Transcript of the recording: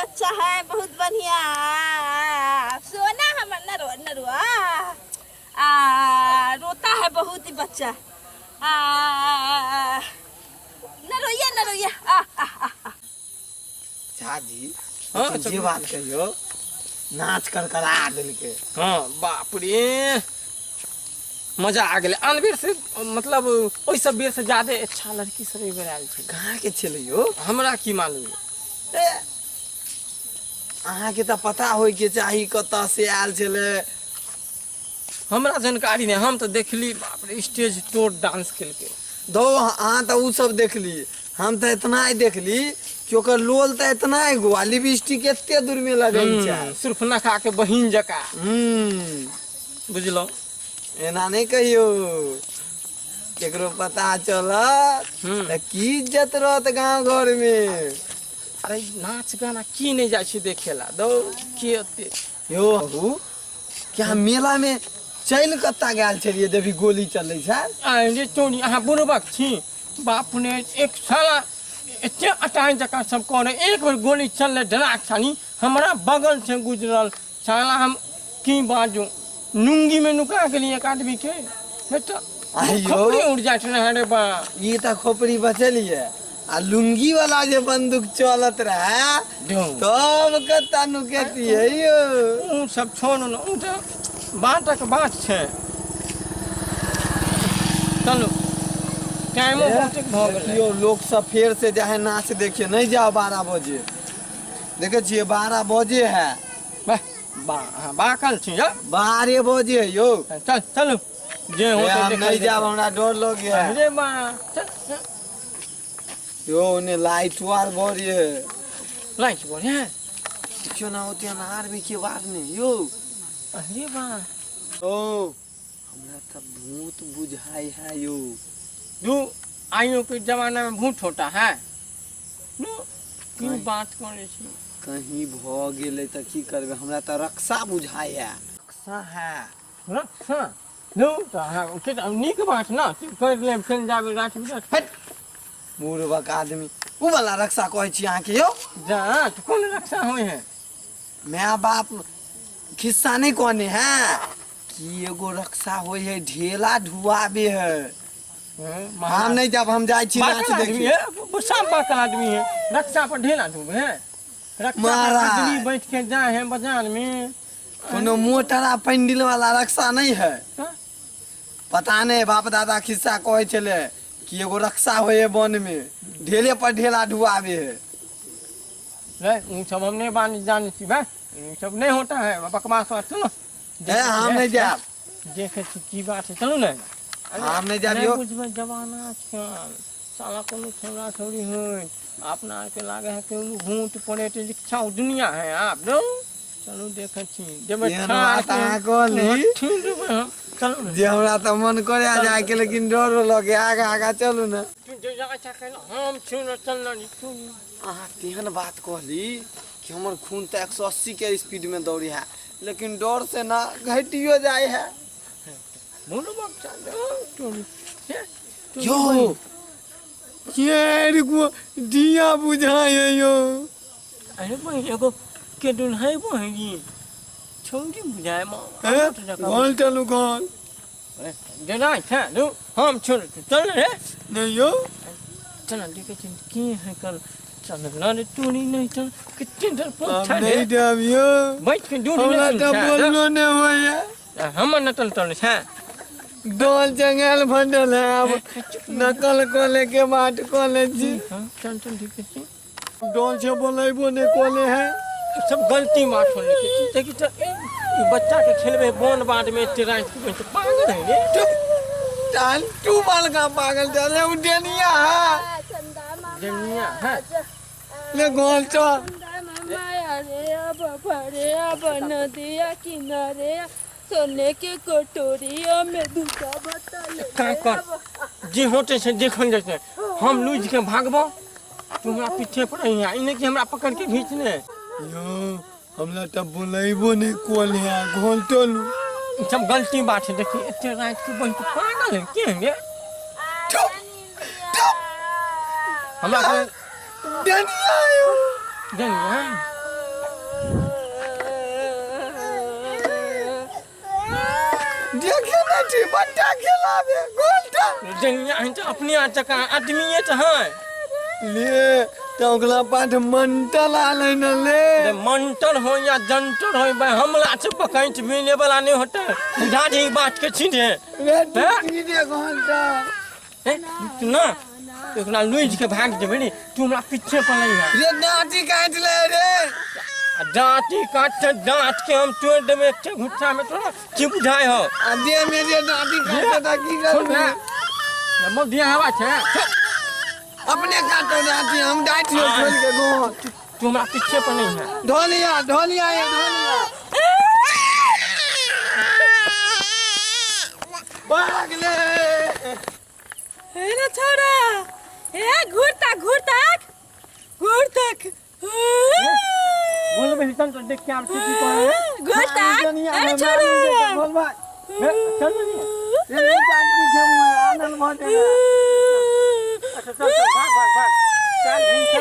बच्चा है बहुत बढ़िया सोना हमर नरुआ नरुआ आ रोता है बहुत ही बच्चा आ नरोइया नरोइया आ आ आ आ। झाजी। हाँ, लेकिन जे बात कहियो, नाच कर करा देलकै। हाँ, बाप रे, मजा आ गेलै। आन बेर से मतलब ओहि सब बेर से ज्यादे अच्छा लड़की सब एहि बेर आयल छै। कहाँ के छलै यौ? हमरा की मालूम। ए, अहाँके तऽ पता होइके चाही कतऽ से आयल छलै। हमरा जानकारी नहि, हम तऽ देखली बाप रे स्टेज तोड़ डांस केलकै। दौ अहाँ तऽ ओ सब देखली, हम तऽ एतना ही देखली कि ओकर लोल तऽ एतना ही गो आ लिपस्टिक एते दूर में लगल छै। सिर्फ नखा के बहिन जकाँ। बुझलहुँ। एना नहि कहियौ, केकरो पता चलत तऽ की इज्जत रहत गाँव घर में। अरे नाच गाना की नहि जाइ छै देखे ला दौ के ओते। यौ हू क्या मेला में चलि कत्ता गेल छलियै जब गोली चलै छै? अरे चोरी, अहाँ बुड़बक छी। बाप ने एक साला एते अटाइ जकाँ सब करे, एक बेर गोली चललै डराक छानी हमरा बगल से गुजरल, साला हम की बाजू लुंगी में नुका गेली एक आदमी के बेटा। आइयो। खोपड़ी उड़ जाइत रहे रे बा। ई तऽ खोपड़ी बचलियै आ लुंगी वाला जे बंदूक चलत रहे तब कत्ता नुकेतियै यौ। ऊ सब छोड़ू ने, ऊ तऽ बाटक बात छै। चलू, टाइमो बहुते भऽ गेलै। देखियौ लोक सब फेर से जाहे नाच देखे नहि जाओ। 12 बजे देखै छियै, 12 बजे है। वाह बा, अहाँ बाकल छी यौ। 12 बजे है यौ। चल चलू जे ए, होतै हम देखल नहि जायब। जेतै। हमरा डर लगे है। अरे बा, चल चल। यौ ओने लाइट आर बरे है। लाइट बढ़िया है। देखियौ ना ओते अन्हार में के बात नहीं यौ। अरे बा। ओ हमरा तऽ भूत बुझाइ है यौ। दू आइयो के जमाना में भूत होता है दू की कहीं। बात करै छी? कहीं भऽ गेलै तऽ की करबै? हमरा तऽ रक्षा बुझाइ है, रक्षा है। रक्षा दू तऽ अहाँ के तऽ नीक बात न कर लेब, फेर जाबे राति बिराति। हट बुड़बक आदमी, उ वाला रक्षा कहै छी अहाँके यौ। जा तऽ कोन रक्षा होइ है? माय बाप खिस्सा नहीं कहने है कि एगो रक्षा होइ है, ढेला ढुआबे है। हम नहीं जाब, हम जाइ छी नाच बाकल आदमी देखी। है वो, सब बाकल आदमी है। रक्षा पर ढेला ढूबे है? रक्षा पर महाराज। आदमी बैठ के जाए है बाजार में। कोनो मोटरा पैंडिल वाला रक्षा नहीं है। हाँ? पता नहीं, बाप दादा खिस्सा कहै छलै कि एगो रक्षा होइ है वन में, ढेले पर ढेला ढुआबे है। नहीं, उ सब हम नहीं बानी जाने छी भाई, उ सब नहीं होता है बकवास बात। चलो। ए, हम नहीं जाब। देखे छी की बात है, चलू ने। हम नहीं जाब नहीं यौ। बुझबै जमाना छै साला, कोनो छौड़ा छौड़ी है अपना आरके लागे है कि भूत प्रेत इच्छा दुनिया है। आप दो चलू देखै छी जेबै। एहन ठाढ़ बात के अहाँ कहली। ठीक देबै हम, चलू ने। जे हमरा तऽ मन करे जाय के, लेकिन डर लगे। आगा आगा चलू ने। तू जे जा सकै न, हम छी न, चल न तू। अहाँ तेहन बात कहली कि हमर खून तऽ 180 के स्पीड में दौड़े है, लेकिन डर से ना घटियो जाए है। बोलो बच्चा दो तू हे, तू यो चारि गो धिया बुझाय है यो। अरे बहिन, एगो के दुल्है बहिन छौड़ी बुझाय माँ। हे, घर चलू घर। जेना छै दू हम छोड़, चल रे। नहीं यौ। चल देखे छी की है कल, चल न रे तोरी नहीं, चल कितने डर हम पोछा रे। नहीं जाब यौ। बैठ के दूध हमरा नहीं तऽ छै। बोललो नहीं होइए। हमर नटल तल छै। डोल चंगेल फटल है, अब नकल कऽ ले के बाट कऽ ले छी। हाँ, चल चल ठीक है। डोल से बोलेबो नहीं कोले है। सब गलती बात होने के देखी तो ई बच्चा के खेलबे बोन बाट में एते राति के बैठ, पागल है रे। टाल टू बाल का पागल चले, उ डेनिया है। चंदा मामा। जनिया है। ले गोल चल। चंदा मामा अरे अब भरे अब नदिया किनारे सोने के कटोरिया में दूधा बता ले। का कर जे होते से देखल जैसे हम लूज के भागबो, तू हमरा पीछे पड़े है, इने कि हमरा पकड़ के घींच ले। यो हमरा तऽ बोलेबो नहीं कोले है, गोल चलू। ई सब गलती बात है। देखी एते राति के बैठ के पागल है के रे? हमरा के डेनिया यौ। जनिया। काटी बट्टा खेलाबे गोलटा जनिया है तो अपने आ चका आदमी तो है ले तो ओकरा पाठ मंटल आलै न ले जे मंटर हो या जंतर हो भाई हमला से पकैत मिले वाला नहीं होता दादी बात के सीधे रे हैं? टूटी दे घंटा ए, तू ना एकरा लुइज के भाग जेबे रे तू हमरा पीछे पड़ै है रे दाँती काटि ले रे आ दाँती काटते दाँत के हम तोड़ देबे एक घुट्ठा में तोरा की बुझाय हो आ दे में रे दाँती काटते त की छोड़ करबे ना मोर दिया हवा छै छोड़। अपने काटो दाँती हम डाँटियो छोड़ के गोर तू हमरा पीछे पड़ै है ढोलिया ढोलिया ये ढोलिया भाग ले हे ना छोरा हे घूर तक घूर तक घूर तक बोलबे हितन तो देख के आब की कहै घूर तक अरे छोरा बोल भाग हे, चल रे रे नहीं काटती छे मुँह आनंद भऽ जेगा अच्छा चल चल भाग भाग भाग चल हिंसा